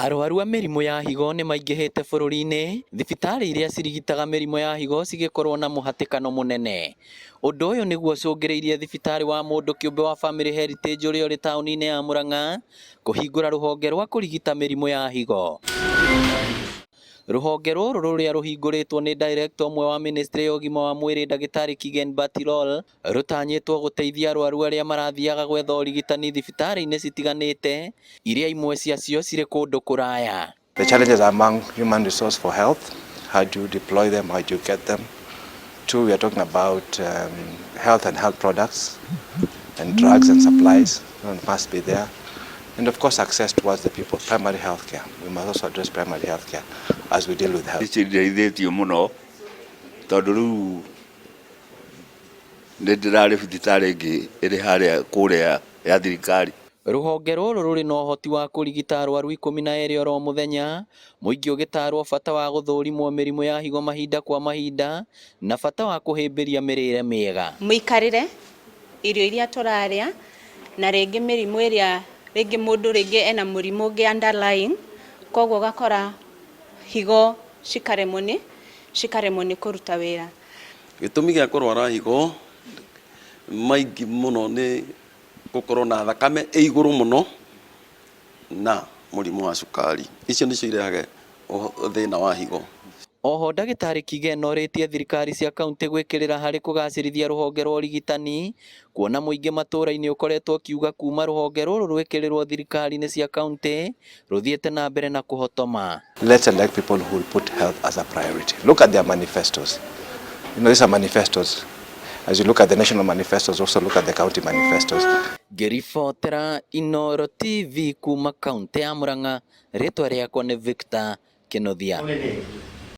Arwaru a mĩrimũ ya higo nĩmaingĩhĩte bũrũri-inĩ, thibitarĩ iria cirigitaga mĩrimũ ya higo cigĩkorwo na mũhatĩkano mũnene. Ũndũ ũyũ nĩguo ũcũngĩrĩirie thibitarĩ wa mũndũ kĩũmbe wa Family Heritage ũrĩa ũrĩ taũni-inĩ ya Murang'a kũhingũra rũhonge rwa kũrigita mĩrimũ ya higo. Rũhonge rũrũ rũrĩa rũhingũrĩtwo nĩ director ũmwe wa ministry ya ũgima wa mwĩrĩ ndagĩtarĩ Kigen Batirol rũtanyĩtwo gũteithia arwaru arĩa marathiaga gwetha ũrigitani thibitarĩ-inĩ citiganĩte iria imwe ciacio cirĩ kũndũ kũraya. The challenges among human resource for health, how do you deploy them, how do you get them? Two, we are talking about health and health products and drugs and supplies must be there. And of course, access towards the people, primary health care. We must also address primary health care as we deal with health. Nĩcindeithĩtie mũno tondũ rĩu nĩ ndĩrarĩ thibitarĩ ĩngĩ ĩrĩ harĩa kũrĩa ya thirikari. Rũhonge rũrũ rũrĩ na ũhoti wa kũrigita arwaru 12 oro mũthenya, mũingĩ ũgĩtarwo bata wa gũthũrimwo mĩrimũ ya higo mahinda kwa mahinda na bata wa kũhĩmbĩria mĩrĩre mĩega. Mũikarĩre, irio iria tũrarĩa, na rĩngĩ mĩrimũ ĩrĩa rĩngĩ mũndũ rĩngĩ ena mũrimũ ũngĩ underlying, koguo ũgakora higo cikaremwo nĩ kũruta wĩra. Gĩtũmi gĩa kũrwara higo maingĩ mũno nĩ gũkorwo na thakame ĩ igũrũ mũno na mũrimũ wa cukari. Icio nĩcio irehaga thĩna wa higo. Oho ndagĩtarĩ Kigen orĩtie thirikari cia kaunti gwĩkĩrĩra harĩ kũgacĩrithia rũhonge rwa ũrigitani kuona mũingĩ matũra-inĩ ũkoretwo ũkiuga kuma rũhonge rũrũ rwĩkĩrĩrwo thirikari-inĩ cia kaunti rũthiĩte na mbere na kũhotoma. Let's elect people who will put health as a priority. Look at their manifestos. These are manifestos. As you look at the national manifestos, also look at the county manifestos. Ngĩribotera Inooro TV kuma kaunti ya Murang'a, rĩtwa rĩakwa nĩ Victor Kinuthia.